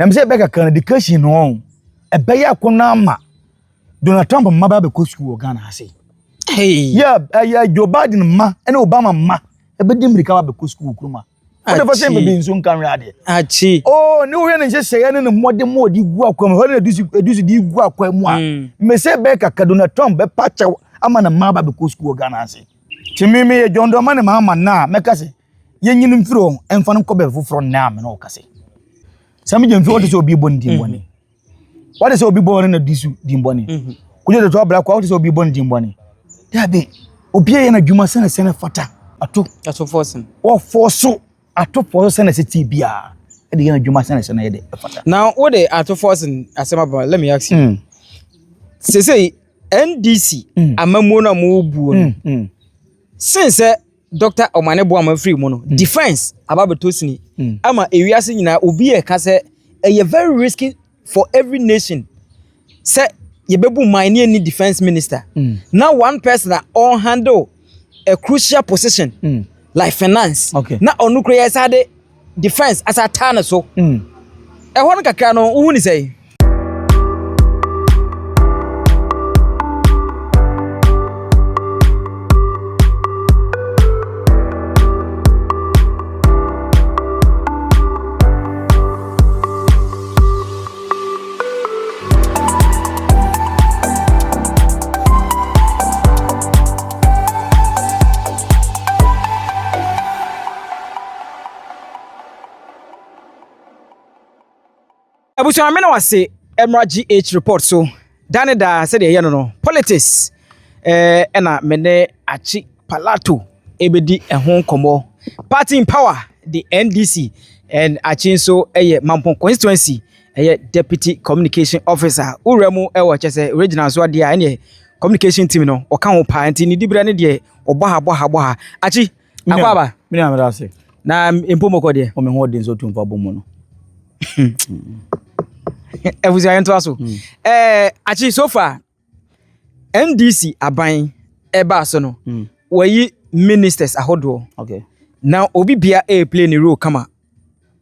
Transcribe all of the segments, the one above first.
Na mesɛ ɛbɛyɛ kakra no education no ɛbɛyɛ akɔnɔ ama Donald Trump mma ba bɛkɔ sukuu wɔ Ghana ha sei. Hey. Yɛ ɛyɛ Joe Biden mma ɛne Obama mma ɛbɛdi mmirika ba bɛkɔ sukuu wɔ kurom ha. Wode fa sɛ bɛbi nso nka nwere adeɛ. Akyi. Oh, ne wohwɛ ne nhyehyɛeɛ ne ne mmɔden mu a ɔde gu akwan mu, hɔ ne ɛdu so de gu akwan mu a, mesɛ bɛyɛ kakra Donald Trump bɛpa kyɛw ama ne mma aba bɛkɔ sukuu wɔ Ghana ase. Nti me meyɛ John Dramani Mahama nnɛ a, mɛka sɛ yɛnyini mfiri hɔ ɛmfa no nkɔ baabi foforɔ nnɛ a me ne wo kasa yi. Sɛ megye mfiri wote sɛ obi bɔ ne din bɔne. Wote sɛ obi bɔ ne na di so din bɔne. Kogye toto abra kwa wote sɛ obi bɔ ne din bɔne. Dabi, obi yɛ n'adwuma sɛne sɛne fata. Ato. Ato forcing. Wɔfɔ so ato fɔ so sɛne sɛ tii biara. Ɛde yɛ n'adwuma sɛne sɛne yɛ de fata. Now, wo de ato forcing asɛm aba, let me ask you. Sesei NDC amammuo no a mo buo no. Since sɛ Dr. Omane Boamah firi mu no, defense aba bɛtɔ sini. Ama ewiase nyinaa obi yɛ ka sɛ ɛyɛ very risky for every nation sɛ yɛbɛbu man ne ɛni defense minister. Na one person a ɔn handle a crucial position like finance. Na ɔno kura yɛ sa de defense asa taa ne so. Ɛhɔ no kakra no, wohu ne sɛ? Abusua, me na wase mmra GH report so da ne daa sɛdeɛ ɛyɛ no, politics ɛna me ne Akyi Palato ɛbɛdi ɛho nkɔmmɔ. Party in power, the NDC, and Akyi nso ɛyɛ Mampong constituency ɛyɛ deputy communication officer. Wowura mu ɛwɔ kyɛ sɛ regional so adeɛ a ɛneɛ communication team no ɔka ho paa, nti ne diberɛ ne deɛ ɔbɔ ha bɔ ha bɔ ha. Akyi, akɔ aba. Me nua, meda ase. Na mpomɔkɔ deɛ? Ɔme ho ɔden sɛ ɔtumfo abɔ mu no. Abusua, yɛntoa so. Akyi, so far NDC aban ɛbaa so no, wɔyi ministers ahodoɔ. Na obi bia ɛreplay ne role kama.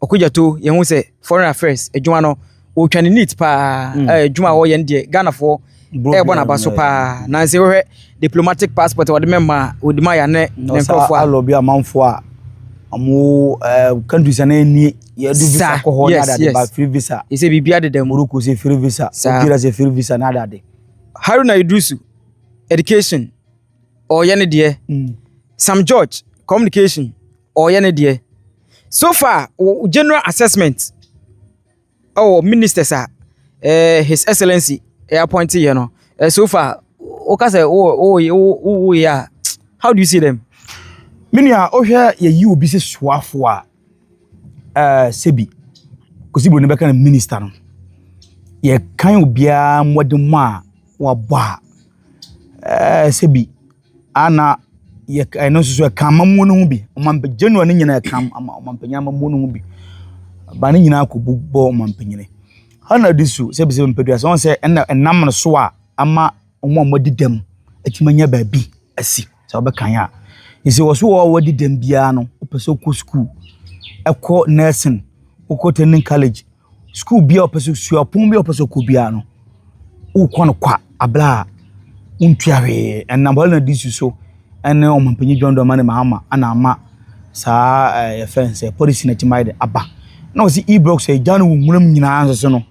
Ɔkogyato, yɛn ho sɛ foreign affairs adwuma no ɔretwa ne neat paa. Adwuma a wɔyɛ no deɛ, Ghanafoɔ ɛrebɔ n'aba so paa. Nansi wohwɛ diplomatic passport a wɔde mɛma a wɔde ma yɛ ne nkurɔfoɔ a alɔ bi amanfoɔ a ɔmo countries a na ɛni yɛde visa kɔ hɔ ne adade ba free visa. Ɛsɛ biribi adeda mu. Morocco sɛ free visa, Algeria sɛ free visa ne adade. Haruna Iddrisu, education, ɔyɛ ne deɛ. Sam George, communication, ɔyɛ ne deɛ. So far, general assessment ɛwɔ ministers a His Excellency ɛ appoint yɛ no, so far woka sɛ wo wo wo yɛ a, how do you see them? Me nua, wohwɛ yɛyi obi sɛ soafoɔ a, sɛbi Kwasi Buroni bɛka no minister no, yɛkan obiara mmɔden mu a wabɔ a, sɛbi ana yɛ ɛno nso so ɛka amammuo no ho bi. Ɔmampɛ general no nyinaa ɛka ɔmampanyin amammuo no ho bi ba ne nyinaa kɔ bɔ ɔmampanyini ha na di so. Sɛbi sɛ mpadua sɛ wɔn sɛ ɛna ɛnam no so a ama wɔn a wɔadi dɛm atumi anya baabi asi sɛ wɔbɛkan a nti wɔ so wɔ wɔadi dɛm biara no, wopɛ sɛ wokɔ school, ɛkɔ nursing, wokɔ training college, school biara wopɛ sɛ, suapɔn biara wopɛ sɛ wokɔ biara no, wokɔ no kwa abla a wontua hwee. Ɛnam hɔ na di so ɛne ɔmampanyin John Dramani Mahama ana ama saa yɛfrɛ no sɛ policy no atumi ayɛ de aba na wɔsi e-blocks a ɛgya no wɔ nwuram nyinaa nso so no,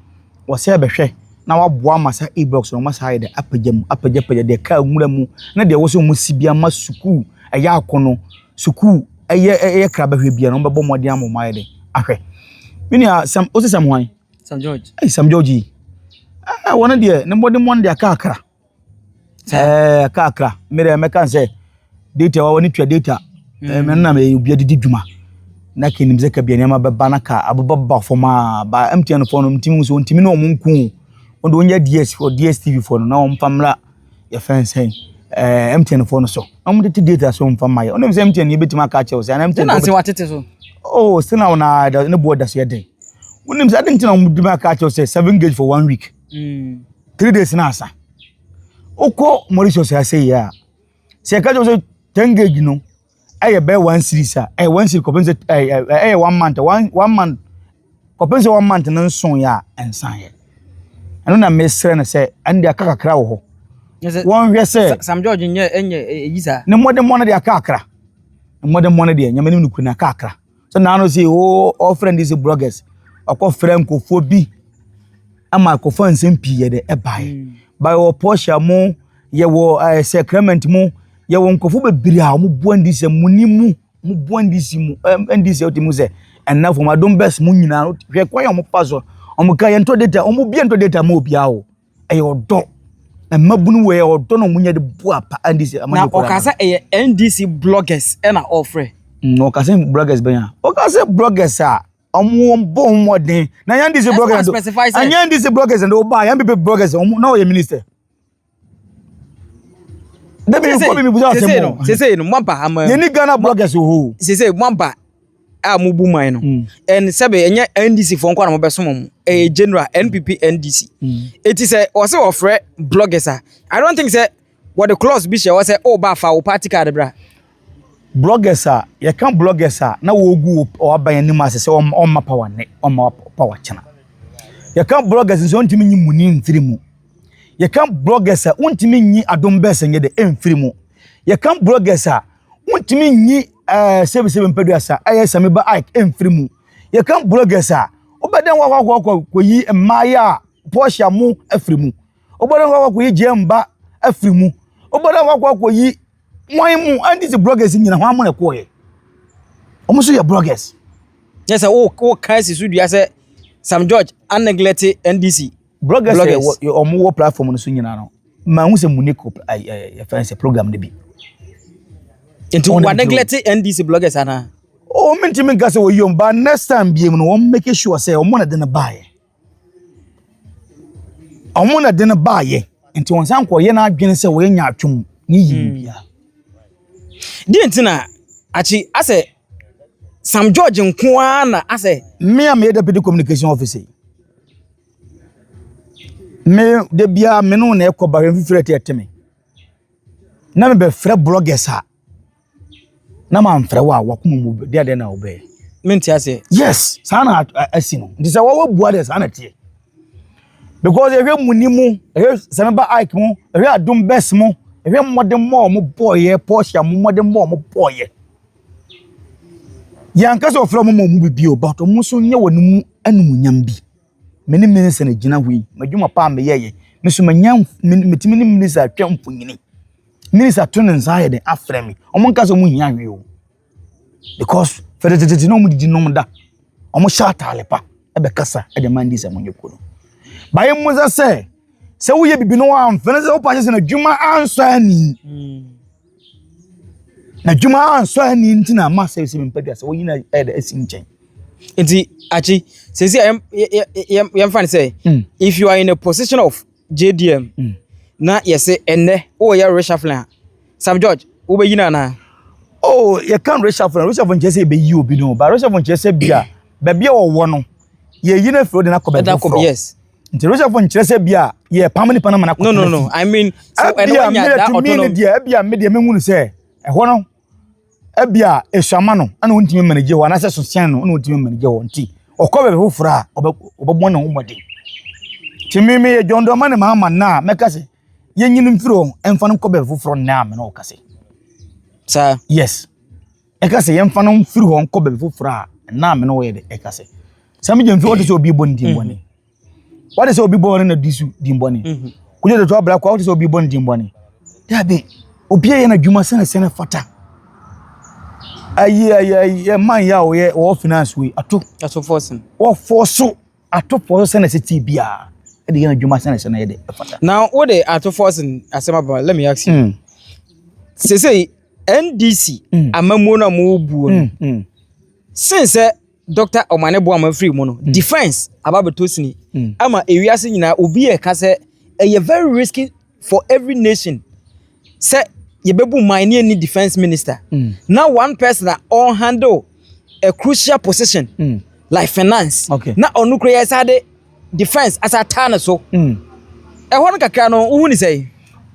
wɔsɛ bɛhwɛ na waboa ma saa e-blocks no wɔn saa ayɛ de apagya mu, apagyapagya deɛ kaa nwura mu na deɛ ɛwɔ sɛ wɔn si bi ama sukuu ɛyɛ akɔnɔ sukuu ɛyɛ krabɛhwɛ bia no, wɔn bɛbɔ mmɔden ama wɔn ayɛ de ahwɛ. Me nua Sam, o sɛ Sam hwan? Sam George. Ɛy, Sam George yi, wɔn deɛ ne mmɔden mmɔden deɛ aka akra, aka akra. Me deɛ mɛka sɛ data wa wɔne tua data mɛ nam ɛyɛ obi adidi dwuma na ka nim sɛ ka bia nneɛma bɛba na ka abobɔ fam a ba MTN foɔ no ntimi nso ntimi ne wɔn nko o, wɔn de wɔnyɛ DS foɔ, DSTV foɔ no na wɔn fa mmra yɛfɛn sɛn MTN foɔ no so na wɔn tete data so mfa mma yɛ. Wɔn sɛ MTN yɛ bɛtumi aka akyerɛw sɛ ana MTN foɔ bɛ watete so. Oh, still na wɔn ne boɔ da so yɛ den. Wɔn sɛ adi nti na wɔn de aka akyerɛw sɛ 7 gig for one week, 3 days na asa. Wokɔ Mauritius ase yi a, sɛ yɛka kyerɛ sɛ 10 gig no ɛyɛ bɛyɛ 1 cedis a, ɛyɛ 1 cedi kɔpem sɛ ɛyɛ one month, one one month. Kɔpem sɛ one month no nso yɛ a ɛnsan yɛ. Ɛno na mesrɛ no sɛ ɛno deɛ aka kakra wɔ hɔ. Wɔnhwɛ sɛ Sam George nyɛ ɛnyɛ ɛyi saa. Ne mmɔdemmɔ no deɛ aka akra. Mmɔdemmɔ no deɛ nyame nim no kuro no aka akra. Sɛ naano sɛ o ɔfrɛ no sɛ bloggers ɔkɔfrɛ nkurɔfoɔ bi ama akɔfa nsɛm pii yɛ dɛ ɛbaeɛ. Ba yɛwɔ Portia mo, yɛwɔ ɛɛ sɛ Clement mo, yɛwɔ nkurɔfoɔ bebree a wɔn boa NDC mu ni mu, wɔn boa NDC mu, ɛm NDC a wɔte mu sɛ ɛnna fam adom bɛs mu nyinaa hwɛ kwan a wɔn fa so, wɔn ka yɛn ntɔ data, wɔn bi ntɔ data ma obiara o. Ɛyɛ ɔdɔ. Mmabunu wɔ ɛyɛ ɔdɔ na wɔn nyɛ de boa pa NDC. Na ɔka sɛ ɛyɛ NDC bloggers ɛna ɔfrɛ. Ɔka sɛ bloggers bɛn a? Ɔka sɛ bloggers a wɔn bɔ wɔn mmɔden. Na yɛn NDC bloggers do. Ɛnyɛ NDC bloggers na ɔba yɛn NPP bloggers wɔn na ɔyɛ minister. Dabi nkɔ bi mi busa asɛm o. Sese no mo aba ama. Yɛn ni Ghana bloggers wɔ hɔ. Sese mo aba a mo bu man no. Ɛn sɛbe ɛnyɛ NDC foɔ nko na mo bɛsom mo. Ɛyɛ general NPP NDC. Eti sɛ ɔsɛ ɔfrɛ bloggers a, I don't think sɛ wɔde clause bi hyɛ hɔ sɛ ɔba afa wo party card bra. Bloggers a yɛka bloggers a na wɔgu ɔaban anim ase sɛ ɔmma power ne ɔmma power kyena. Yɛka bloggers nso ɔntumi nyi muni mfiri mu. Yɛka bloggers a wontumi nyi adom bɛs nyɛ de mfiri mu. Yɛka bloggers a wontumi nyi ɛɛ sɛbisɛbi mpɛduasa ɛyɛ samiba Ike mfiri mu. Yɛka bloggers a wobɛdɛn wakɔ akɔ akɔ kɔyi mmaayɛ a Portia mo afiri mu. Wobɛdɛn wakɔ akɔyi Jemba afiri mu. Wobɛdɛn wakɔ akɔyi wɔn mu NDC bloggers nyina wɔn mo na ɛkɔɔyɛ. Wɔn nso yɛ bloggers. Nyɛ sɛ wo wo kan si so dua sɛ Sam George a neglect NDC. Bloggers a wɔn wɔ platform no so nyinaa no, maa ho sɛ mu ne kɔ ɛɛ yɛfɛn sɛ program no bi. Nti wa neglect NDC bloggers ana? Oh, mi ntumi nka sɛ wɔyi wɔn, but next time biem no wɔn make sure sɛ wɔn na de no baayɛ. Wɔn na de no baayɛ, nti wɔn nsa nkɔyɛ n'adwene sɛ wɔyɛ nyaatwom ne yi bia. Deɛ nti na akyi asɛ Sam George nko ara na asɛ. Me a meyɛ deputy communication officer yi, me de bia me no na ɛkɔ ba hwɛ mfifiri ɛte ɛte me. Na mebɛfrɛ bloggers a na mamfrɛ wo a wakoma mu deɛ deɛ na wobɛyɛ. Mente aseɛ. Yes, saa na asi no. Nti sɛ wɔwɔ bua deɛ saa na ɛteɛ. Because ɛhwɛ muni mu, ɛhwɛ Sɛmɛba Ike mu, ɛhwɛ Adum Bɛs mu, ɛhwɛ mmɔden mmɔ a wɔn bɔɔyɛ, Portia mu mmɔden mmɔ a wɔn bɔɔyɛ. Yɛn ankasa ɔfrɛ wɔn ma wɔn bibi o, but wɔn nso nyɛ wɔn mu animuonyam bi. Me ne minister na gyina hɔ yi, m'adwuma pa a meyɛyɛ, me nso manya metumi ne minister atwa mfonyini. Minister to ne nsa ayɛ den afrɛ me. Wɔn nka sɛ wɔn hia hwee o. Because fɛtɛtɛtɛ na wɔn didi nom da. Wɔn hyɛ ataale pa ɛbɛkasa ɛde ma ndc wɔn nyɛ kuo no. Bayɛ mu sɛ sɛ sɛ woyɛ bibi no amfɛ no sɛ wopa kyɛ sɛ n'adwuma ansɔ ani. N'adwuma ansɔ ani nti na ama sɛ sɛ mpa dua sɛ woyi na ɛde asi nkyɛn. Nti akyi sɛsi a yɛmfa no sɛ if you are in a position of JDM na yɛsɛ ɛnnɛ woyɛ reshuffling a, Sam George wobɛyi no anaa? Oh, yɛka reshuffling, reshuffling nkyerɛ sɛ yɛbɛyi obi no, but reshuffling nkyerɛ sɛ bi a baabi a wɔwɔ no yɛyi no afiri hɔ de no akɔ baabi foforɔ. Yes. Nti reshuffling nkyerɛ sɛ bi a yɛpam nipa no ma no akɔ. No, I mean so ɛno wanya that autonomy. Deɛ ebia me deɛ mehu no sɛ ɛhɔ no ebia esuama no ɛna ontumi manage hɔ anaasɛ sosian no ɛna ontumi manage hɔ nti ɔkɔ baabi foforɔ a ɔbɛbɔ ne ho mmɔden. Nti me meyɛ John Dramani Mahama na a mɛka sɛ yɛnyini mfiri hɔ ɛmfa no nkɔ baabi foforɔ nnɛ a me ne wo kasa yi. Saa. Yes. Ɛka sɛ yɛmfa no mfiri hɔ nkɔ baabi foforɔ a ɛnna a me ne wo yɛ de ɛka sɛ. Sɛ megye mfiri wɔte sɛ obi bɔ ne din bɔne. Wɔte sɛ obi bɔ ne na di so din bɔne. Kudwo toto abira kwa wɔte sɛ obi bɔ ne din bɔne. Dabi, obi yɛ n'adwuma sɛne sɛne fata. Ayi ayi ayi man yɛ a wɔyɛ wɔ finance wei ato. Ato forcing. Wɔfɔ so ato fɔ so sɛne sɛ ti biara. Ɛde yɛ n'adwuma sɛne sɛne yɛ de ɛfata. Now wo de ato forcing asɛm aba, let me ask you. Sesei NDC amammuo no a mo buo no. Since sɛ Dr. Omane Boamah firi mu no, defense aba abɛtɔ sini ama ewiase nyinaa obi yɛ ka sɛ ɛyɛ very risky for every nation sɛ yɛbɛbu man ne ɛni defense minister. Na one person a ɔn handle a crucial position like finance. Na ɔno kura yɛ saa de defense asa taa ne so. Ɛhɔ no kakra no wohu ne sɛ.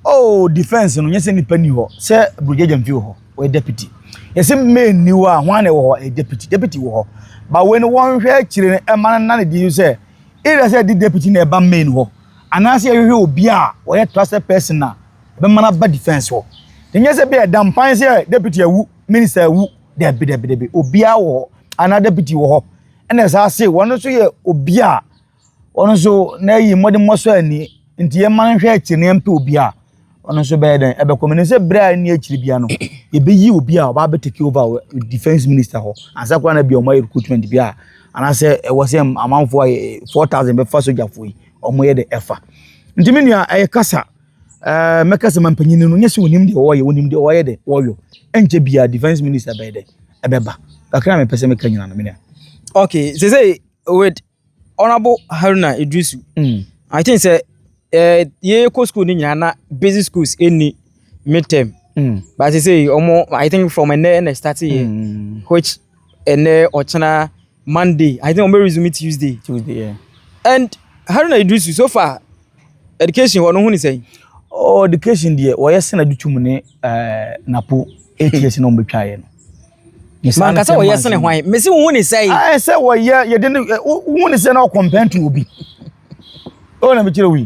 Oh, defense no nyɛ sɛ nipa ni hɔ sɛ Brigadier Mfi wɔ hɔ, ɔyɛ deputy. Yɛsɛ main ni hɔ a hwan na ɛwɔ hɔ, ɛyɛ deputy. Deputy wɔ hɔ. Ba wei no wɔnhwɛ akyire no ɛma no nna ne din sɛ either sɛ ɛde deputy na ɛba main hɔ anaasɛ yɛhwehwɛ obi a ɔyɛ trusted person a ɛbɛma no aba defence hɔ. Ɛnyɛ sɛ bi a ɛda mpan sɛ deputy awu, minister awu, dabi dabi dabi, obiara wɔ hɔ anaa deputy wɔ hɔ. Ɛna ɛsaa se wɔn nso yɛ obi a ɔno nso n'ayi mmɔdemmɔ so ani nti yɛma no nhwɛ akyiri na yɛmpɛ obi a ɔno nso bɛyɛ dɛn ɛbɛkɔ. Menim sɛ berɛ a ɛnni akyiri bia no yɛbɛyi obi a ɔba abɛtake over wɔ defence minister hɔ ansa koraa na bi a ɔmo ayɛ recruitment bi a anaasɛ ɛwɔ sɛ amanfoɔ a 4,000 bɛfa sogyafoɔ yi ɔmo yɛ de ɛfa. Nti me nua, ɛyɛ kasa mɛka sɛ mampanyin no nyɛ sɛ onim deɛ ɔyɛ, onim deɛ ɔyɛ de ɔyɔ. Ɛnkyɛ bia defence minister bɛyɛ dɛ ɛbɛba. Kakra a mepɛ sɛ meka nyina no, me nua. Okay, sɛ with Honourable Haruna Iddrisu, I think sɛ yɛkɔ school no nyinaa na basic schools ɛnni midterm. But sɛ ɔmo, I think from ɛnɛ ɛna start yɛ, which ɛnɛ, ɔkyena Monday, I think ɔmo resume Tuesday. Tuesday, yeah. And Haruna Iddrisu so far, education hɔ no ho ne sɛn? Oh, education deɛ, wɔyɛ sɛ na de tum ne napo 8 years na wɔbɛtwaeɛ no. Mankasa wɔyɛ sene hwan? Mesi wo ho ne sɛn? Ayɛ sɛ wɔyɛ yɛde ne wo ne sɛ na ɔcompare to obi o na mekyerɛ wi.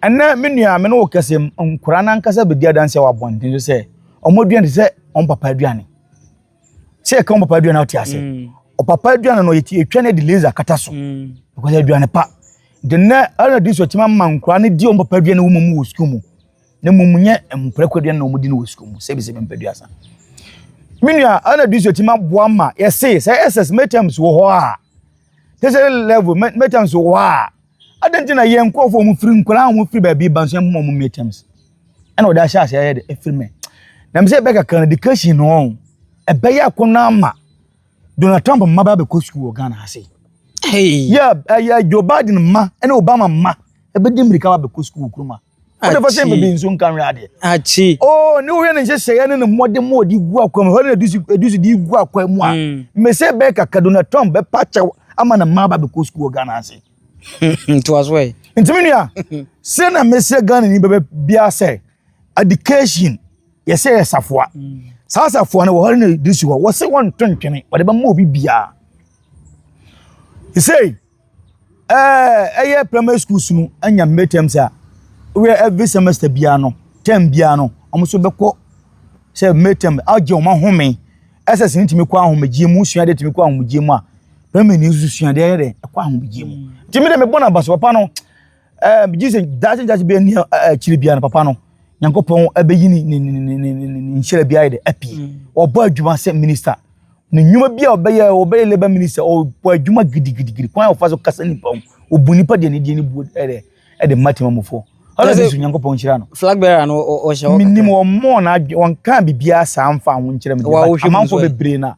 Ɛnɛ me nua, me ne wo kɛsɛ, nkwaraa n'ankasa bɛdi adanseɛ wɔ abɔnten so sɛ ɔmo aduane te sɛ ɔmo papa aduane, sɛ yɛka ɔmo papa aduane a, wote ase. Ɔpapa aduane no yɛti etwa ne de laser kata so because aduane pa de nnɛ ɛna di so kyima ma nkwaraa no di ɔmo papa aduane wɔ mu wɔ sukuu mu, na mmom nyɛ mprako aduane na ɔmo di no wɔ sukuu mu. Sɛbi sɛbi mpɛduasa, me nua, ɛna di so kyima boa ma yɛse sɛ SS midterms wɔ hɔ a, tertiary level midterms wɔ hɔ a, adan nti na yɛn nkurɔfoɔ a wɔn firi nkwaraa a wɔn firi baabi ba nso yɛn mma wɔn midterms ɛna ɔde ahyɛ aseɛ yɛ de efiri mɛ na mɛ sɛ ɛbɛ kakra no education no ɛbɛyɛ akɔnɔ ama Donald Trump mma ba bɛkɔ sukuu wɔ Ghana ha sei. Hey. Yɛ ɛyɛ Joe Biden mma ɛne Obama mma ɛbɛdi mmirika ba bɛkɔ sukuu wɔ kurom a wɔde fa sɛ Akyi. bɛbi nso nka nwere adeɛ. Akyi. Oh, ne wohwɛ ne nhyehyɛeɛ ne ne mmɔde mu a ɔde gu akwan mu hɔ ne ɛdu so de gu akwan mu a, mmɛsɛ bɛyɛ kakra Donald Trump bɛpa kyɛw ama ne mma ba bɛkɔ sukuu wɔ Ghana ase. Ntoa so ɛ. Nti me nua, sɛ na mesrɛ Ghana ni bɛbɛ bia sɛ education yɛsɛ yɛ safoa, saa safoa no wɔ hɔ ne de si hɔ, wɔsɛ wɔnto ntwene, wɔde bɛma obi biara sɛ ɛyɛ primary schools no anya midterms a wɔyɛ every semester biara no, term biara no, wɔn nso bɛkɔ sɛ midterm agye wɔn ahome. SS no tumi kɔ ahomegye mu, sua de tumi kɔ ahomegye mu a, primary ni nso sua de yɛ dɛ ɛkɔ ahomegye mu. Nti mi de mi bɔ na baso papa no gye sɛ daakye daakye bi ani akyiri biara no, papa no Nyankopɔn ɛbɛyi ne nhyira bi ayɛ de apie. Ɔbɔ adwuma sɛ minister ne nnwuma bi a ɔbɛyɛ, ɔbɛyɛ labour minister, ɔbɔ adwuma gidigidigidi. Kwan a ɔfa so kasa nipa ho, ɔbu nipa deɛ ne deɛ ne bu ɛdɛ ɛde mma temamufoɔ ɔlɛ Kyerɛ de so Nyankopɔn nhyira no. Flag bearer no ɔhyɛ hɔ. Menim wɔn mmɔɔ na wɔn ka biribiara saa mfa ho nkyerɛ me Wa deɛ, wohwɛ but mu amanfoɔ nso ɛ? bebree na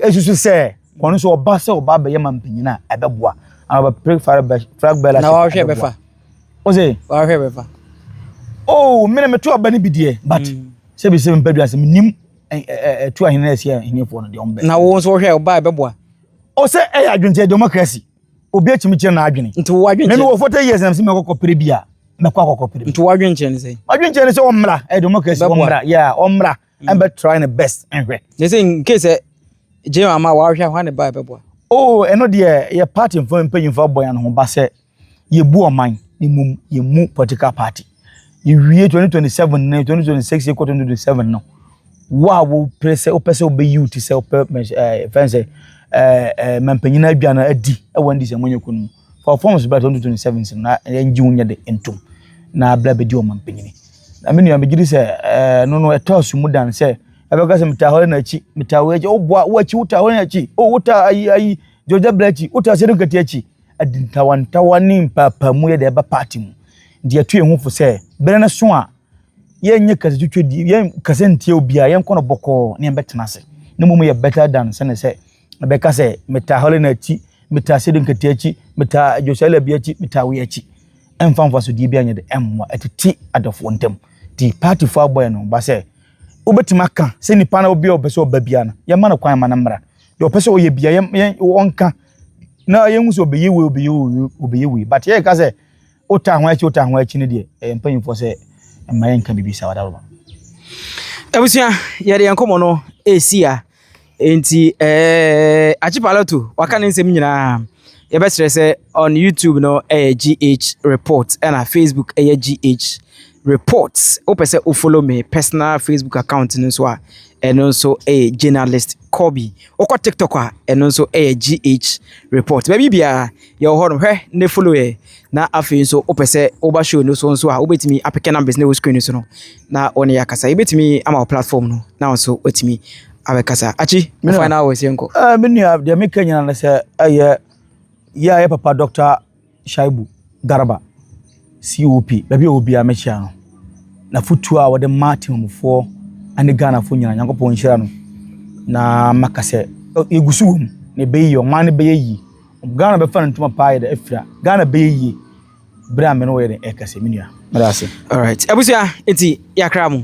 ɛsusu sɛ wɔn nso ɔba sɛ ɔba abɛyɛ ma mpanyin a ɛbɛboa ana ɔbɛpere flag bearer. Na wahwɛ bɛfa. Ɔsɛ Wahwɛ bɛfa. Oh, mene meto aba no bi deɛ, but sɛbi sɛ mpa duase menim ɛtu ahene na ɛsi ahenefoɔ no deɛ ɔmbɛ. Na wo nso wohwɛ ɔba bɛboa? Ɔsɛ ɛyɛ adwenkyerɛ, democracy, obi atumi kyerɛ n'adwene. Nti wo meme adwenkyerɛ wɔ 40 years na mesɛ mɛkɔkɔ pere bi a, mɛkɔ akɔkɔ pere bi. Nti wo adwenkyerɛ ne sɛ? Adwenkyerɛ ne sɛ ɔmmra, ɛyɛ democracy. Bɛboa. Ɔmmra, yeah, ɔmmra ɛmbɛ try ne best nhwɛ. Ne sɛ in case sɛ gye ama wahwɛ hɔ ne ba bɛboa. Oh, ɛno deɛ yɛ party mfo mpanyinfo abɔ yɛn ho ba sɛ yɛbu ɔman ne mum, yɛmu political party. Yɛwie 2027 ne 2026, yɛkɔ 2027 no, wo a wopɛ sɛ wobɛyi wo ti sɛ wopɛ fɛn sɛ mampanyin adwa no adi ɛwɔ NDC amanyɔkuo no mu for forms bra 2027 no na yɛngye wo nyɛ de ntom na bra bɛdi ɔmampanyini. Na me nua, megye di sɛ no ɛtɔ aso mu dan sɛ ɛbɛka sɛ metaa hɔ n'akyi, metaa wɔ akyi, woboa wo akyi, wotaa hɔ n'akyi o, wotaa ayi ayi Georgia Bra akyi, wotaa Sɛde Nkati akyi, adi ntawantawa ne mpaapaemu yɛ de ɛba party mu. Nti yɛto yɛn ho fo sɛ bere no so a yɛnyɛ kasa twitwa di, yɛn kasa ntie obiara, yɛnkɔ no bɔkɔɔ ne yɛbɛtena ase na mmom yɛ better than sɛne sɛ ɛbɛka sɛ metaa hɔ n'akyi, metaa Sɛde Nkati akyi, metaa Joshua Bi akyi, metaa wei akyi. Ɛmfa mfasodeɛ bi anyɛ de ɛmmoa ɛtete adɔfoɔ ntam. Nti partyfoɔ abɔ yɛn no ba sɛ wobɛtumi aka sɛ nipa no obi a ɔpɛ sɛ ɔba bia no, yɛma no kwan ma no mmra. Deɛ ɔpɛ sɛ ɔyɛ bia yɛn ɔnka na yɛnhu sɛ ɔbɛyɛ wei, ɔbɛyɛ wei, ɔbɛyɛ wei. But yɛka sɛ wotaa ho akyi, wotaa ho akyi no deɛ, ɛyɛ mpanyinfoɔ sɛ mma yɛnka biribi saa. Ɔdaroma. Abusua, yɛde yɛn nkɔmmɔ no ɛsi a. Nti ɛɛ Akyipaloto waka ne nsɛm nyinaa. Yɛbɛsrɛ sɛ on YouTube no ɛyɛ GH Report ɛna Facebook ɛyɛ GH Report. Wopɛ sɛ wo follow me personal Facebook account no nso a, ɛno nso ɛyɛ Journalist Kobe. Wokɔ TikTok a, ɛno nso ɛyɛ GH Report. Baabi biara yɛwɔ hɔ no, hwɛ ne follow yɛ. Na afei nso wopɛ sɛ woba show no so nso a, wobɛtumi apick numbers na ɛwɔ screen no so no na wɔne yɛ akasa. Yɛbɛtumi ama wo platform no na wo nso watumi abɛkasa. Akyi, wo final words, yɛnkɔ. Me nua, deɛ meka nyina ne sɛ ɛyɛ yɛ a yɛ papa Dr. Shaibu Garba COP, baabi a obiara mɛkyia no na fotuo a wɔde ma temamufoɔ ne Ghanafoɔ nyinaa, Nyankopɔn nhyira no. Na maka sɛ yɛgu so wɔ mu na ɛbɛyɛ yie, ɔman no bɛyɛ yie, Ghana bɛfa no ntoma paa yɛ dɛ afira, Ghana bɛyɛ yie berɛ a me ne wɔyɛ dɛ ɛkasa. Me nua, mɛda ase. Alright. Abusua, nti yɛakra mo.